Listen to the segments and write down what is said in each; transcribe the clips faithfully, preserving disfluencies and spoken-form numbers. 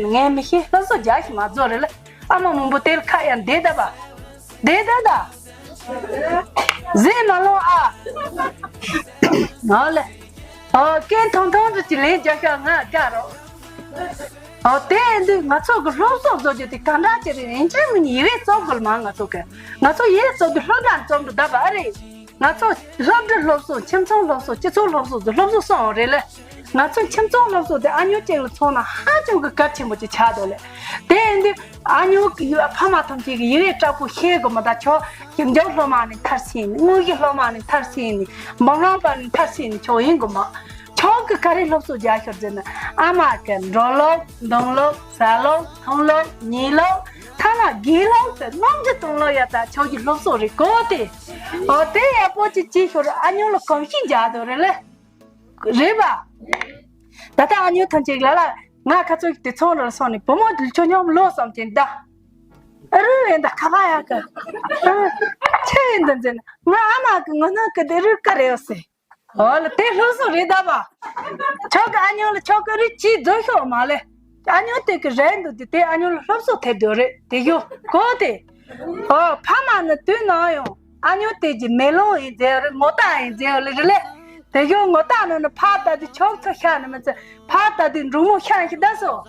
ངས་མི་ཤེས། སློབ་གསོ་རྒྱག་ཤི་མ་རྫོགས་རེད་ལ། ཨ་མ་མང་པོ་དེར་ཁ་ཡང་བསྡད་ད་པ། བསྡད་ད་ད། ཟས་མ་ལོང་ཨ། ཨོ་ལེ། ཨོ་སྐད་ཐང་ཐང་དུ་ཅི་ལན་རྒྱག་ཤག་ང་དགའ་རོགས། ཨོ་དེ་ཡིན་དུས་ང་ཚོ་གི་སློབ་གསོ་བཟོ་རྒྱུ་དེ་ག་འདྲ་ཅི་རེད། ཡིན་གཅིག་མིན་ཡི་གེ་རྩོམ་དགོས་མ། ང་ཚོ་གི་ང་ཚོ་ཡི་གེ་རྩོམ་དུས་སློབ་གྲྭ་རྩོམ་དུ་བསྡད་པ་ཨ་རེད། ང་ཚོ་སློབ་གྲྭ་སློབ་གསོ། ཁྱིམ་ཚང་སློབ་གསོ། སྤྱི་ཚོགས་སློབ་གསོ་དེ་སློབ་གསོ་སོང་རེད་ལ། ང་ཚོ་ཁྱིམ་ཚང་སློབ་གསོ་དེ་ཨ་ཉོ་ཅིག་ལ་མཚོན་ན་ཧ་ཅང་གི་གལ་ཆེན་པོ་ཅིག་ཆགས་འདུག་ལ། དེ་ཡིན་དུས་ཨ་ཉོ་གི་ཕ་མ་ཐམས་ཅད་ཀྱི་ཡི་གེ་དྲག་པོ་ཤེས་དགོས་མ། ད་ཆོག་ཞིབ་འཇུག་སློབ་མ་ནས་མཐར་ཕྱིན་ནས། དངོས་གཞི་སློབ་མ་ནས་མཐར་ཕྱིན་ནས། འབུམ་རམས་པ་ནས་མཐར་ཕྱིན་ནས་ཆོག་ཡིན་དགོས་མ། ཆོག་གི་ག་རེ་སློབ་གསོ་རྒྱག་ཤོར་ཟེར་ན། ཨ་མ་གི་འབྲོག་སློབ། མདང་སློབ། གཟའ་སློབ། ལྷུན་སློབ། ཉིན་སློབ། ཐ་ན་དགེ་སློབ་ཟེར་རྣམ་འགྱུར་སྟོན་སློབ་ཡ་ད་ཆོག་གི་སློབ་གསོ་རེད་གོ་དེ། ཨོ་དེ་ཡག་པོ་ཅིག་བྱེད་ཤོར་ཨ་ཉོ་ལ་གོམས་གཤིས་འཇགས་འདུག་རེད་ལེ། རེད་པ། ད་ལྟ་ཨ་ཉོ་ཐམས་ཅད་ལ་ལ་ང་ཁ་ཚོ་དེ་ཚོང་རུ་སོང་ནས་བུ་མོ་དེ་ཆོ་སྙོམས་ལོ་བསམ་གྱིན་ད། ཨ་རུ་ཡིན་ད་ཁ་པ་ཡག་གི། ཨ་ཆེ་ཡིན་ད་འཛིན་ང་ཨ་མ་གི་ངོ་ནང་གི་དེ་རུ་ཀ་རེད་ཟེར། ཨོ་ལ་དེ་སློབ་གསོ་རེད་ད་པ། ཆོག་གི་ཨ་ཉོ་ལ་ཆོག་གི་རུ་ཅིག་རྫོགས་ཤོག་མ་ལེ། ཨ་ཉོ་དེ་གི་རེད་འདུག་དེ་དེ་ཨ་ཉོ་ལ་སློབ་གསོ་ཐེབས་འདུག་རེད་དེ་ཡོ་གོ་དེ། ཨོ་ཕ་མ་ནི་དུས་ནང་ཡང་ཨ་ཉོ་དེ་གི་མེ་ལོང་ཡིན་ཟེར་རེད། ངོ་རྟགས་ཡིན་ཟེར་ལེ་རེད་ལེ། དེ་ཡོ་ངོ་རྟགས་ནི་ནི་ཕ་ད་དེ་ཆོག་ཚོ་ཤ་ནི་མི་ཚེ་ཕ་ད་དེ་འབྲུག་མོ་ཤ་ཤི་ད་སོ།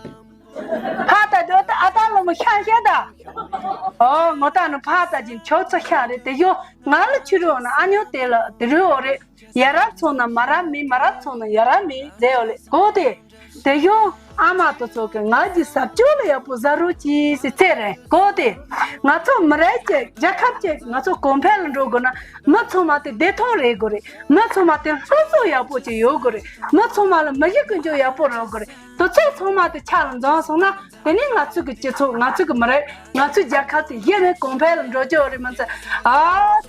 ཕ་ད་དེ་ཨ་ད་ལོ་མོ་ཤ་ཤི་ད། ཨོ་ངོ་རྟགས་ནི་ཕ་ད་གི་ཆོག་ཚོ་ཤ་རེད་དེ་ཡོ། ང་ལ་ཆུ་རུ་ན་ཨ་ཉོ་དེ་ལ་དེ་རུ་ཨོ་རེད། ཡ་རབས་ཚོང་ན་མ་རབས་མེད། མ་རབས་ཚོང་ན་ཡ་རབས་མེད་ཟེར་ཡོད་ལེ་གོ་དེ། དེ་ཡོང་ཨ་མ་དེ་ཚོ་གི་ང་གི་ཟབ་ཆོས་ལ་ཡག་པོ་ཟ་རོགས་གྱིས་ཟེར་ཚེ་རེད་གོ་དེ། ང་ཚོ་མི་རིགས་ཀྱི་རྒྱལ་ཁབ་ཀྱི་ང་ཚོ་གོང་འཕེལ་ལ་འགྲོ་དགོས་ན་མི་ཚང་མ་དེ་བདེ་ཐང་རེད་དགོས་རེད། མི་ཚང་མ་དེ་སློབ་གསོ་ཡག་པོ་ཅིག་ཡོད་དགོས་རེད། མི་ཚང་མ་ལ་མི་གཞི་ཀུན་སྤྱོད་ཡག་པོ་རག་དགོས་རེད། དེ་ཚོ་ཚང་མ་དེ་ཆ་ལ་འཛིན་སོང་ན། དེ་ནས་ང་ཚོ་གི་སྤྱི་ཚོགས། ང་ཚོ་གི་མི་རིགས། ང་ཚོའི་རྒྱལ་ཁབ་དེ་གཞི་ནས་གོང་འཕེལ་ལ་འགྲོ་རྒྱུ་རེད་མ་ཚད། ཨ་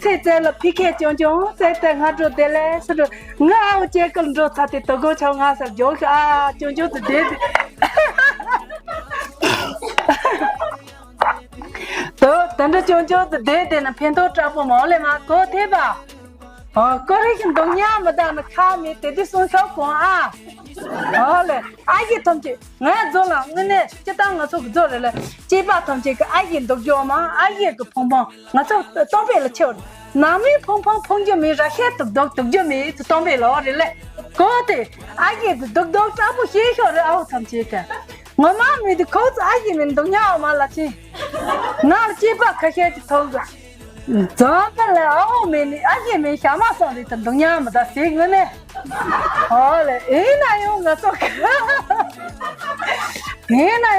ཚེ་བཙལ་ལ་ཕི་ཁེ་ཅོང་ཅོང་ཚེ་བཙལ་སྔ་དྲོ་བདེ་ལེགས་སུ་འགྲོ། ང་ཨ་བོ་ཅེ་ཀལ་འགྲོ་ཚ་དེ་དོ་གོ་ཆོག་ང་སར་འཇོག་ཤི། ཨ་ཅོང་ཅོང་དུ་བསྡད་དེ། དོ་དེ་འདྲ་ཅོང་ཅོང་དུ་བསྡད་དེ་ན་ཕན་ཐོགས་དྲག་པོ་མ་ལས་མ་གོ་ཐེ་བ། ཨོ་ཀོ་རེ་ཤི་འདུག་ཉག་མི་དག་ནི་ཁ་མེད་དེ་དུས་སོང་ཤོག་གོང་ཨ། ཨོ་ལེ། ཨ་ཡེ་ཐམས་ཅད་ང་རྫོང་ལ་དངོས་གནས་སྤྱི་བཏང་ང་ཚོ་གི་རྫོང་རེ་ལ་སྐྱེས་པ་ཐམས་ཅད་ཀྱི་ཨ་ཡེ་འདུག་རྒྱུ་མ། ཨ་ཡེ་གི་ཕོང་ཕོང་ང་ཚོ་གཏོང་པས་ལ་ཆེ་བ་རེད། ནང་མིའི་ཕོང་ཕོང་ཕོང་རྒྱུ་མེད། ར་ཤའི་དུག་དུག་དུག་རྒྱུ་མེད་དུ་གཏོང་པས་ལོ་རེ་ལེ། གོ་དེ་ཨ་ཡེ་དུ་དུག་དུག་དྲག་པོ་ཤེས་ཤོག་རེ་ཨ་བོ་ཐམས་ཅད་ཀྱི། ངོ་མ་མེད་དུ་ཁོ་ཚོ་ཨ་ཡེ་མིན་འདུག་ཉག་མ་ལ་ཆེ། ནང་ལ་སྐྱེས་པ་ཁ་ཤས་ཀྱི་ཐོག་གི། རྫོང་དཔོན་ལ་ཨ་འོ་མེད་ནི་ཨ་ཞེ་མེད་ཞག་མ་སོང་རེད་དུ་འདུག་ཉག་མི་ད་ཟིག་ངོ་ནས། ཨོ་ལེ་ཨེ་ན་ཡོང་ང་ཚོ་གི་ཨེ་ན།